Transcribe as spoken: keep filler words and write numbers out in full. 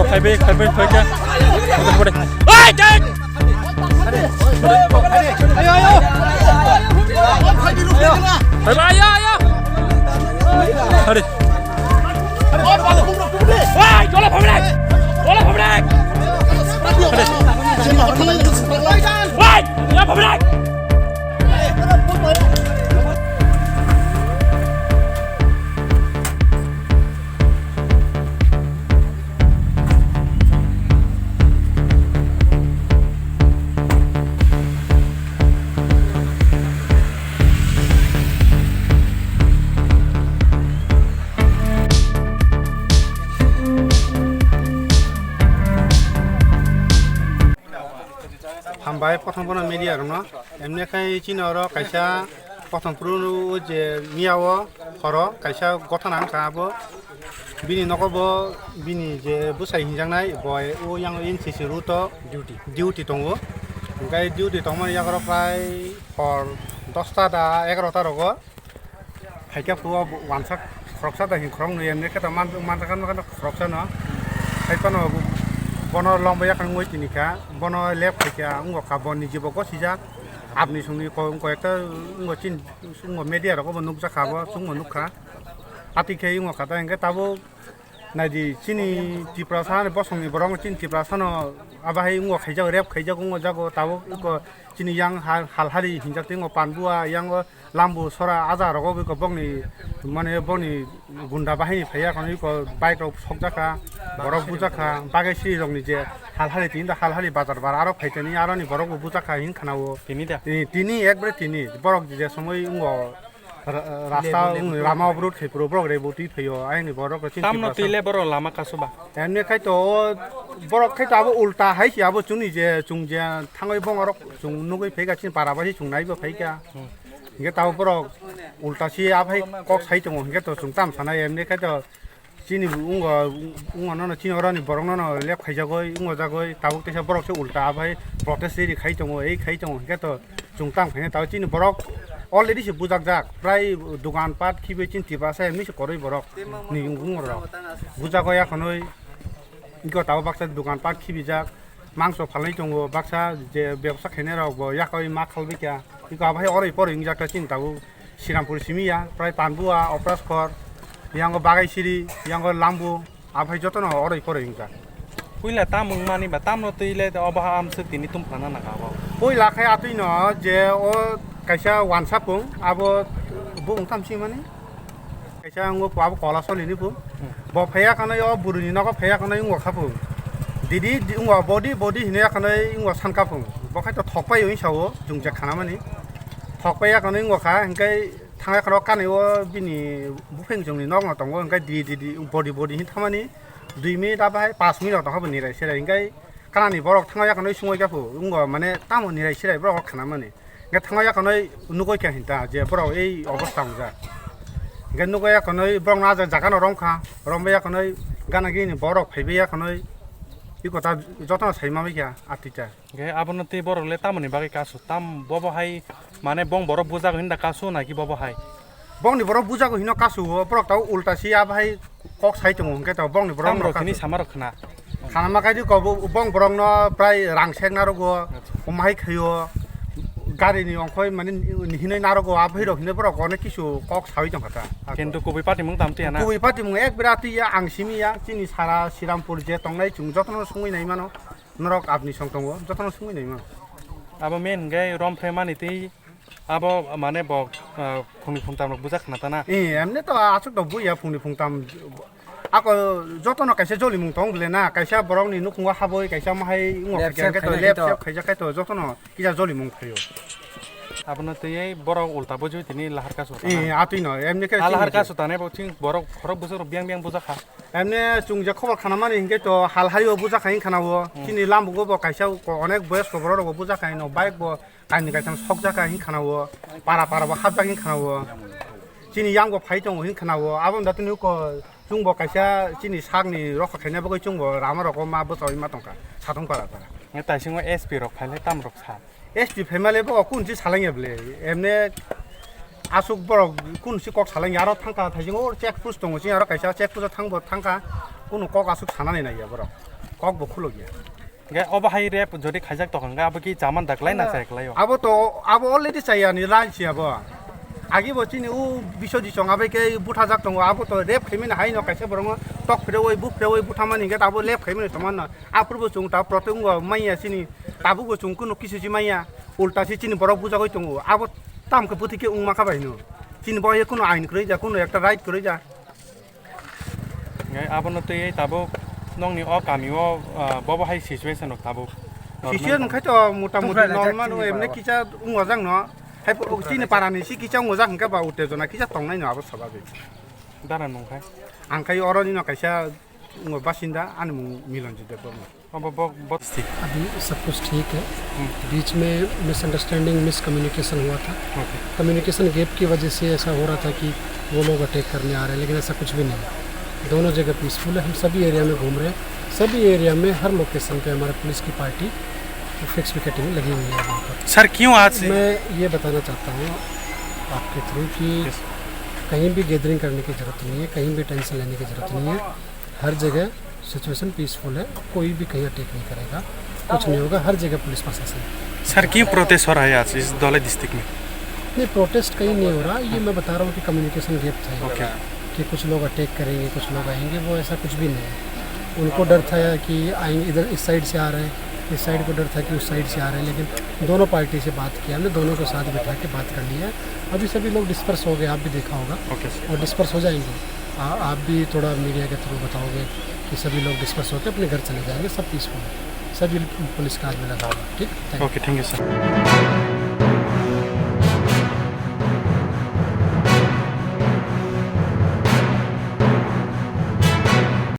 Khai bai, khai bai, khai kya? Oi, dai! Khai bai, ayo, ayo! Khai. Oi, jola phamrai! Jola phamrai! Khai. Oi, jola phamrai! Hambai, prothom bono media rokno. Emne khai chini oro kaisa prothom phuru o je miya o horo kaisa gotha nang kha abo. Bini nogo bo bini je bwsai hinjaknai boi o yang N C C route o duty, duty tongo. Hingke duty tongmani yago prai hor dosta da egarota rogo. Haikhe phuo wansa khoroksa da hing khoroknwi emne khe ta man-, manjakha nokha khoroksano. Hai phano bono lombai yakhang wngwi tini kha, bono lep khaikha wngkha, bo nijibo gosijak. Abni songni ko-, wngkha ekta wngkha chin-, wngkha media rogo bo nukjakha bo, chwngbo nukha. Atwi khe wngkha ta hingke tabuk. Naidi, chini Tiprasa ni bosongni borok chini Tiprasa no abo hai wngkha khaijak, rape khaijak wngkha jago, tabuk wngkha chini yang ha-, Halhari hinjak tei wngkha Panbua, yang o Lambu sora aja rogo wngkha bokni mane bokni gunda bahini phaiya kono wngkha bike rok sokjakha, borok bujakha, bagwi siri rokni je Halhari tini da Halhari bazar bar aro phaitani aroni borok bo bujakha hin khana o. Tini da? Tini, tini ekbare tini borok je somoi wngkha. Ra-, rasta Lebu, lebu wng twi lama rok. Obrot khai phuru borok rebotwi phaio, ayangni borok rok chini Tamno Tiprasa. Twi le borok lama kasu ba? Emni khai to o borok khai to abo ulta hai se abo chwngni je chwng je thangwi bong rok chwng nugwi phaikha chini para bai chwng naibo phaikha. Hmm. Hingke tabo borok ulta se aphai kok sai tongo hingke to chwng tam sanai emni khai to Chini wngkha, wngkha nono chini oroni borok nono lep khaijagoi, wngkha jagoi, tabuk teisa borok se ulta abai protest rally khai tongo, ei khai tongo, hingke to chwng tam khaina tabuk chini borok already se bujakjak, prai dogan pat khibi chini Tiprasa emni se koroi borok ni wngkha rok. Bujagoi akhonoi, wngkha tabuk baksa dogan pat khibijak. Mangso phalwi tongo, baksa je bebsa khainai rok bo yakhai ma khalbai kha. Iko abo hai oroi poroi wngjakha chini tabuk Srirampur simi ya, prai Panbua, Opraskhor, yango Bagaisiri, yango Lambu, abo hai jotono oroi poroi wngjak. Puila tam wngmani ba tamno twi le obo ha amswk tini tum phlana nangkha abo. Puila khe atwino je o kaisa wansa pung, abo bo wng tam simi mani. Kaisa wngwi abo kola solini bo. Hmm. Bo phaiya kanai o buruni nogo phaiya kanai wngwa kha bo. Didi di wngwa body body hinwi ya kanai wngwa san kha bo. Bo khai to thok pai wngwi sao chwng je khana mani. Thok pai ya kanai wngwa kha hingkai thangya khoro kanai o bini bupheng chwngni nokno tongo hingkai di di di body body hin thamani dui minute abo hai pash minute tongkha bo nirai serai hingkai kanani borok thangya kanai sungwi kha bo wngwa mane tamo nirai serai borok khana mani. Hingke thango yakonoi nugoi kha hinta je borok ei obostha wngjak. Hingke nugoi yakonoi borok no ah jaga no romkha, rombai yakonoi gana gini borok phaibai yakonoi iko ta jotono sai mamai kha atita. Hingke abono tei borok le tamoni bagwi kasu tam bobo hai mane bong borok bujak hinda kasu naki bobo hai. Bongni borok bujago hino kasu o, borok tabuk ulta si abo hai kok sai tongo, hingke tabuk bongni borok Tam no rok hini kasu. Sama rok khna. Khana ma kaidi ko bo-, bong borok no prai rang sek narogo, Acha. Omo hai khaio, gari ni ongkhoi mani hinoi narogo, abo hai rok hino borok onek kisu kok sawi tongkha ta. Kintu kubui party mung tam tiya na? Kubui party mung ek bera tiya ang simi ya, chini sara Srirampur je tongnai chwng jotono sungwi nai mano, norok abni song tongo, jotono sungwi nai mano. Abo main hingke rom phremani tei Abo mane bo, ah, phungni phungtam rok bujak khna ta na? Eh, emne to aswk to buya phungni phungtam. Ako jotono kaisa jolimung tong bole na, kaisa borokni nukhungo haboi, kaisa mahai wngok Lep khe sep khe to khaina lep khe to. Sep khaijak khe to jotono kisa jolimung phaio. Abono twiwi borok ulta bujui tini lahar kasu ta na? Eh, atwino, emne khe Ah, chini lahar je. Kasu tanai bo chini borok khorok bwswk rok biyang biyang bujak kha. Emne chwng je khobor khana mani hinkhe to hal hario bujak kha hin khana o. Hmm. Chini lambugo bo kaisa ko-, onek boyosko borok rok bo bujak kha hino, bike bo Kaini kaitham sokjak kha hin khana o, para para bo hapjak hin khana o. Chini yang bo phai tongo hin khana o. Abo da tini ko chwng bo kaisa chini sak ni rokha khaina bagwi chwng bo rama rogo ma bwchawi ma tongkha satung para para. Nge taisingo S P rok phai le tam rok sa. S P phaima le bo kun si salangya ble. Emne aswk borok kun si kok salangya aro thangkha thaisingo check post tongo chini aro kaisa check post thang bo thangkha kunu kok aswk sanani naiya borok. Kok bo khulok ya. Hingke obo hai rep jodi khaijak tokha hingke abo ki chaman da klai na chaya klai o? Abo to, abo already chaya ni line si abo. Agi bo chini u biso di chong abai ke buthajak tongo, abo to rep khaimani hai no kaisa borong tok phirewoi bu phirewoi buthamani hingke abo lep khaimani toman no. Aphuru bo chwng ta prote wngwa manya chini, tabuk bo chwng kunu kisu si manya, ulta si chini borok bujagoi tongo. Abo tam khe bwtwi khe wngma kha bai no. Chini bo ye kunu ain kwrwi ja, kunu ekta right kwrwi ja. Ngai abono twi tabuk nongni o kami o, ah, bobo hai situation rok tabuk normal. Situation khai to mota moti normal o, emne kisa wngwa jang no. Hai po chini para ni si kisa wngwa jang hingke ba utejona kisa tongnai no abo sababik. Dara nung khai? Ang khai oro ni no kaisa wngwa basinda ani mung Milanjit Debbarma. Obo bo, bo district. अभी सब कुछ ठीक है। हम्म। बीच में misunderstanding, miscommunication हुआ था। Okay. Communication gap की वजह से ऐसा हो रहा था कि वो लोग अटैक करने आ रहे हैं, लेकिन ऐसा कुछ भी नहीं है। दोनों जगह पीसफुल है। हम सभी एरिया में घूम रहे हैं, सभी एरिया में हर लोकेशन पे हमारे पुलिस की पार्टी फिक्स पिकेटिंग लगी हुई है वहाँ पर। सर, क्यों आज मैं ये बताना चाहता हूँ आपके थ्रू कि यस। कहीं भी गैदरिंग करने की ज़रूरत नहीं है, कहीं भी टेंशन लेने की ज़रूरत नहीं है। हर जगह सिचुएशन पीसफुल है, कोई भी कहीं अटैक नहीं करेगा, कुछ नहीं होगा, हर जगह पुलिस प्रशासन है। सर, क्यों प्रोटेस्ट हो रहा है आज इस धौलाई डिस्ट्रिक्ट में? नहीं, प्रोटेस्ट कहीं नहीं हो रहा, ये मैं बता रहा हूँ कि कम्युनिकेशन गैप था ये, ओके। कि कुछ लोग अटैक करेंगे, कुछ लोग आएंगे, वो ऐसा कुछ भी नहीं है। उनको डर था कि आएंगे, इधर इस साइड से आ रहे हैं, इस साइड को डर था कि उस साइड से आ रहे हैं, लेकिन दोनों पार्टी से बात किया हमने, दोनों को साथ बिठा के बात कर लिया। अभी सभी लोग डिस्पर्स हो गए, आप भी देखा होगा, ओके सर। और डिस्पर्स हो जाएंगे। आ, आप भी थोड़ा मीडिया के थ्रू बताओगे कि सभी लोग डिस्पर्स होकर अपने घर चले जाएंगे, सब पीसफुल है, सभी पुलिस का आदमी लगा हुआ है, ठीक? Thank you। Okay, thank you sir.